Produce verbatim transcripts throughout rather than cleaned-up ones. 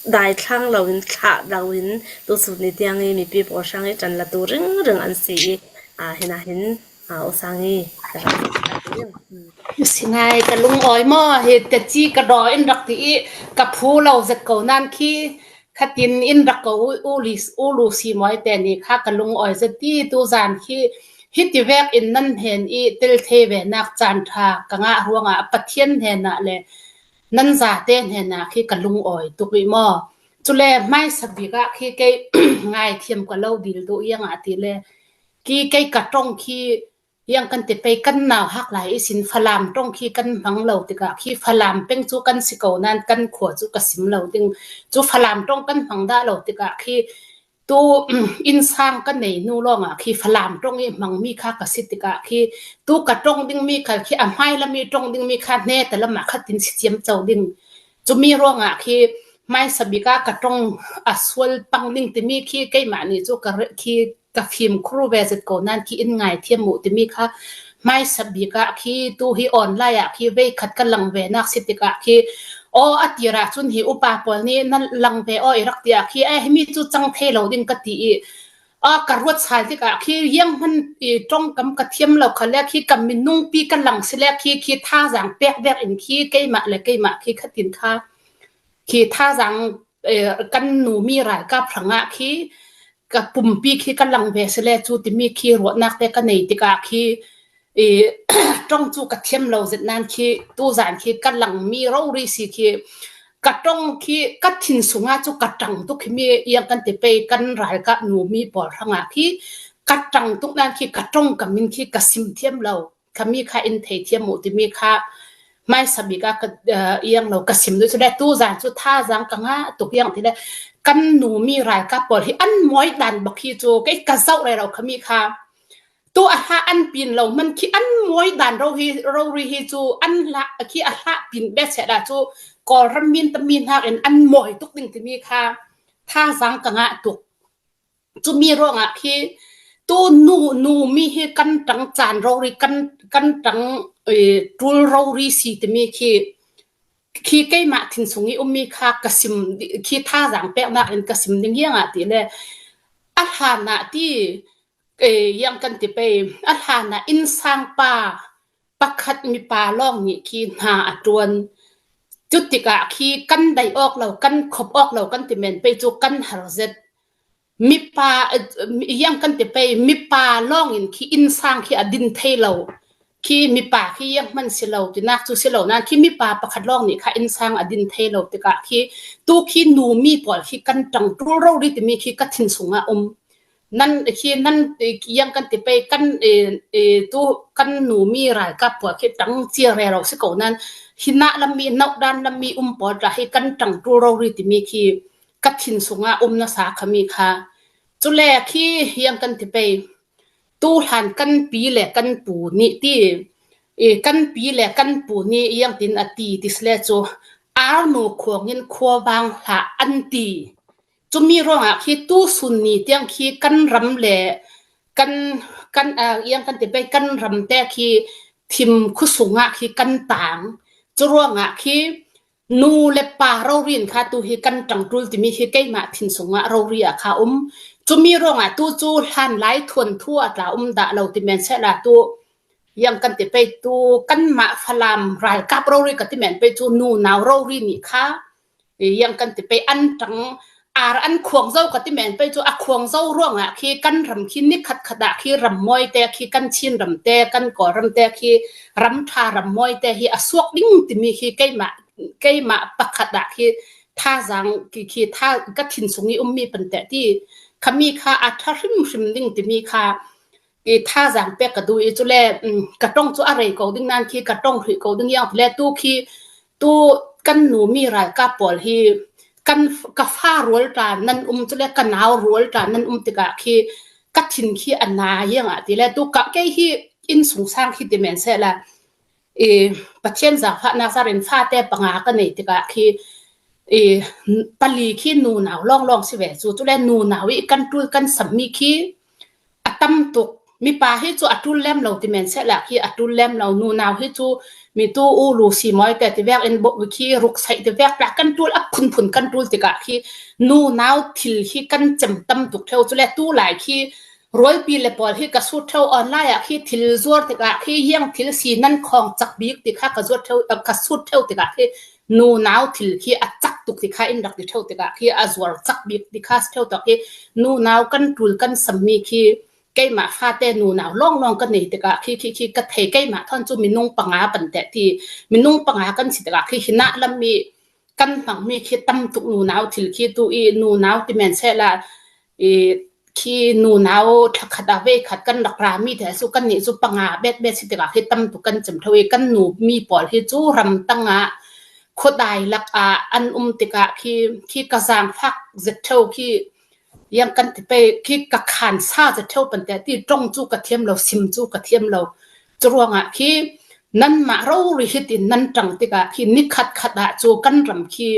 daithlang loin, thlah loin, tusun ni tiang i mipi pawl sang i tan la tu ring ring an si i, a, hina hin, a, u sang i, ka rak si ta ding. Sinai ka lungawi maw, hi te ci ka daw in rak ti i, ka phu lo zet ko nan khi, khatin in rak ko u, u li, u lu si mawi te ni kha ka lungawi zet ti tu zan khi, hi ti vek in nan hen i tel thei ve nak caan tha ka ngah ruangah Pathian hnenah le nan zate hnenah khi ka lungawi tuk i maw. Cule hmaisa bik ah khi kei ngaithiam ka lo dil tu iang ah ti le khi kei ka tong khi iang kan ti pei kan nau hak lai i sin Falam tong khi kan hmang lo tikah khi Falam peng cu kan si ko nan kan khua cu ka sim lo ding. Cu Falam tong kan hmang dah lo tikah khi tu innsang ka nei nu lawngah khi Falam tong i hmangmi kha ka si tikah khi tu ka tong dingmi khal khi a hmailam i tong dingmi kha hne ta lamah khatin si ciamco ding. Cumi ruangah khi hmaisa bik ah ka tong a sual pang ding timi khi keimah nih cu ka re-, khi ka fim khuru ve zet ko nan khi in ngaithiam uh timi kha hmaisa bik ah khi tu hi online ah khi vei khat ka lang ve nak si tikah khi aw a tir ah cun hi upa pawl nih nan lang ve aw i rak ti ah khi ai himi cu cang thei lo ding ka ti i a ka ruat sal tikah khi iang hman i tongkam ka thiam lo kha le khi ka minungpi ka lang si le khi khi thazaang pek vek in khi keimah le keimah khi khatin kha khi thazaang, eh, kan numi ralkap hrangah khi ka pumpi khi ka lang ve si le cu timi khi ruahnak te ka nei tikah khi, eh, tong cu ka thiam lo zet nan khi tu zan khi ka langmi rori si khi ka tong khi ka thin sungah cu ka tang tuk khi mi iang kan ti pei kan ralkap numi pawl hrangah khi ka tang tuk nan khi ka tong ka min khi ka sim thiam lo. Khami kha in thei thiam uh timi kha hmaisa bik ah ka, eh, iang lo ka sim duh cu le tu zan cu thazaang ka ngah tuk iang ti le kan numi ralkap pawl hi an mawi dan bak hi cu kei ka zoh rero khami kha tu a hla an pin lo man khi an mawi dan ro hi, rori hi cu an hla khi a hla pin bet se dah cu Kawlram min tami hnak in an mawi tuk ding timi kha thazaang ka ngah tuk. Cumi ruangah khi tu nu, numi hi kan tang caan rori, kan, kan tang, eh, tul rori si timi khi, khi keimah thin sung i ummi kha ka sim di-, khi thazaang peknak in ka sim ding iang ah ti le a hlan ah ti, eh, iang kan ti pei, a hlan ah innsang pa pakhat mipa lawng nih khi hna a ṭuan. Cutikah khi kan daih awk lo, kan khop awk lo kan ti men pei cu kan har zet. Mipa, eh, iang kan ti pei, mipa lawng in khi innsang khi a din thei lo. Khi mipa khi iang hman si lo, tinak cu si lo nan khi mipa pakhat lawng nih kha innsang a din thei lo tikah khi tu khi numi pawl khi kan ṭang ṭul rori timi khi ka thin sungah um. Nan khi nan, eh, iang kan ti pei kan, eh, eh, tu kan numi ralkap pawl khi tang cia rero si ko nan hi nah lammi, nauh dan lammi um pawl tla hi kan ṭang ṭul rori timi khi ka thin sungah um nasa khami kha. Cule khi iang kan ti pei tu hlan kan pi le kan pu nih ti, eh, kan pi le kan pu nih iang tin a ti ti si le cu arnu khuang in khuavang hlah an ti. Cumi ruangah khi tu sun ni tiang khi kan ram le kan, kan, ah, iang kan ti pei kan ram te khi thim khuasung ah khi kan tang. Cu ruangah khi nu le pa rori in kha tu hi kan ṭang ṭul timi hi keimah thin sungah rori ah kha um. Cumi ruangah tu cu hlan lai thuan thu a tla um dah lo ti men sehla tu iang kan ti pei tu kanmah Falam ralkap rori ka ti men pei cu nunau rori nih kha iang kan ti pei an ṭang ar an khuang zo ka ti men pei cu a khuang zo ruangah khi kan ram khi ni khat khat ah khi ram mawi te khi kan Chin ram te kan Kawlram te khi ram ṭha ram mawi te hi a suak ding timi khi keimah, keimah pakhat ah khi thazaang khi, khi tha ka thin sung i ummi pante ti khami kha a ṭha hrimhrim ding timi kha i thazaang pek ka duh i cule, um, ka ṭong cu a rei ko ding nan khi ka ṭong hrih ko ding iang le tu khi tu kan numi ralkap pawl hi kan, ka fa rual ta nan um cule ka nau rual ta nan um tikah khi ka thin khi a na iang ah ti le tu ka kei hi innsungsang khi ti men sehla i Pathian zaangfahnak zar in fate panga ka nei tikah khi i pali khi nunau lawnglawng si ve cu cule nunau i kan ṭul kan sammi khi a tam tuk. Mipa hi cu a ṭul lem lo ti men sehla khi a ṭul lem lo. Nunau hi cu Mi tu u lu si mawi te ti vek in bo khi ruk sai ti vek la kan tul a phun phun kan tul tikah khi nunau thil khi kan cem tam tuk theu. Cule tu lai khi rualpi le pawl khi ka sut theu online ah khi thil zuar tikah khi yang thil si nan khawng cak bik tikha ka zuar theu, ka sut theu tikah khi nunau thil khi a cak tuk tikha in rak ti theu tikah khi a zuar cak bik tikha si theu tak khi nunau kan tul kan sam mi khi keimah fate nunau lawnglawng ka nei tikah khi khi khi ka thei keimah thawn cu minung panga pante ti minung panga kan si tikah khi hinah lam mi kan hmang mi khi tam tuk nunau thil khi tu i nunau ti men sehla i khi nunau thakhat a vei khat kan rak ra mi te su kan nih cu panga bet bet si tikah khi tam tuk kan cem theu i kan nu mi pawl hi cu ramtang ah khuadai lak ah an um tikah khi khi ka zang fak zet theu khi yang kan ti pei khi ka khan sa zet theu pante ti tong cu ka thiam lo, sim cu ka thiam lo. Curuangah khi nanmah rori hitin nan tang tikah khi nikhat khat ah cu kan ram khi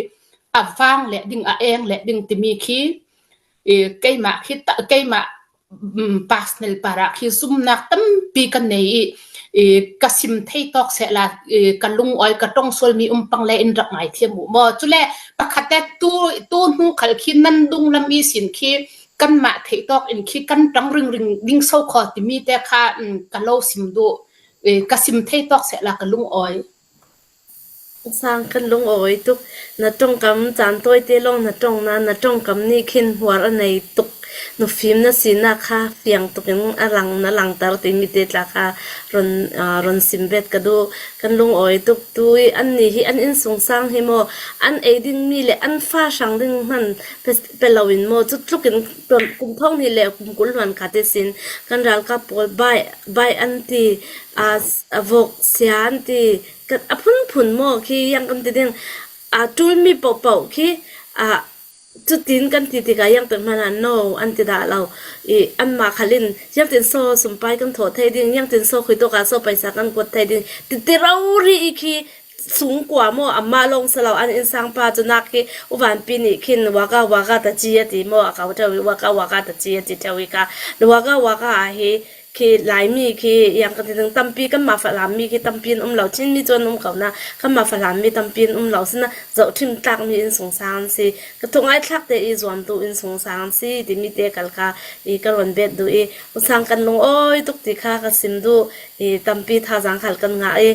a vang le ding, a eng le ding timi khi i keimah khi ta, keimah personal parah khi zumnak tampi ka nei i, i ka sim thei tawk sehla i ka lungawi ka tong sual mi um pang le in rak ngai thiam uh maw? Cule pakhat te tu, tu hnu khal khi nan dunglam i sin khi kanmah theih tawk in khi kan tang ringring ding so kho timi te kha ka lo sim duh. Ka sim thei tawk sehla ka lungawi. Sang kan lungawi tuk, na tongkam caan tawite lawng na tongna, na tongkam nih khin huar a nei tuk, nufim na sinak kha fiang tukin a lang na langter timi te tla kha ron, aa, ron sim bet ka duh. Kan lungawi tuk tu i annih hi an innsungsang hi maw, an ei ding mi le an fa hrang ding hman pe, pe lo in maw, cu tlukin kum thong hnih le kum kul hluan kha te sin kan ralkap pawl bai, bai an ti, aa, a vok sia an ti, kan, a phunphun maw khi yang kan ti ding, a ṭulmi pohpoh khi, a, cutin kan ti tikah yang te hmanh ah no an ti dah lo. I, anmah khal in yang tin so sumpai kan thawh thei ding, yang tin so khui tawkah so paisa kan kuat thei ding, ti, ti rori i khi sungkua maw, amah lawng si lo, an innsang pa cu nak khi uvanpi nih khin waka waka ta ci a ti maw, a kau ṭheu i waka waka ta ci a ti ṭheu i kha waka waka a hi khi Laimi khi yang kan ti ding tampi kanmah Falam mi khi tampi an um lo, Chin mi cu an um ko na, kanmah Falam mi tampi an um lo sina, zohṭhim tlak mi innsungsang an si, ka thungai thlak te i zuamtu innsungsang an si timi te kal kha i ka ron bet duh i, u sang kan lungawi tuk ti kha ka sim duh i, tampi thazaang khal kan ngah i,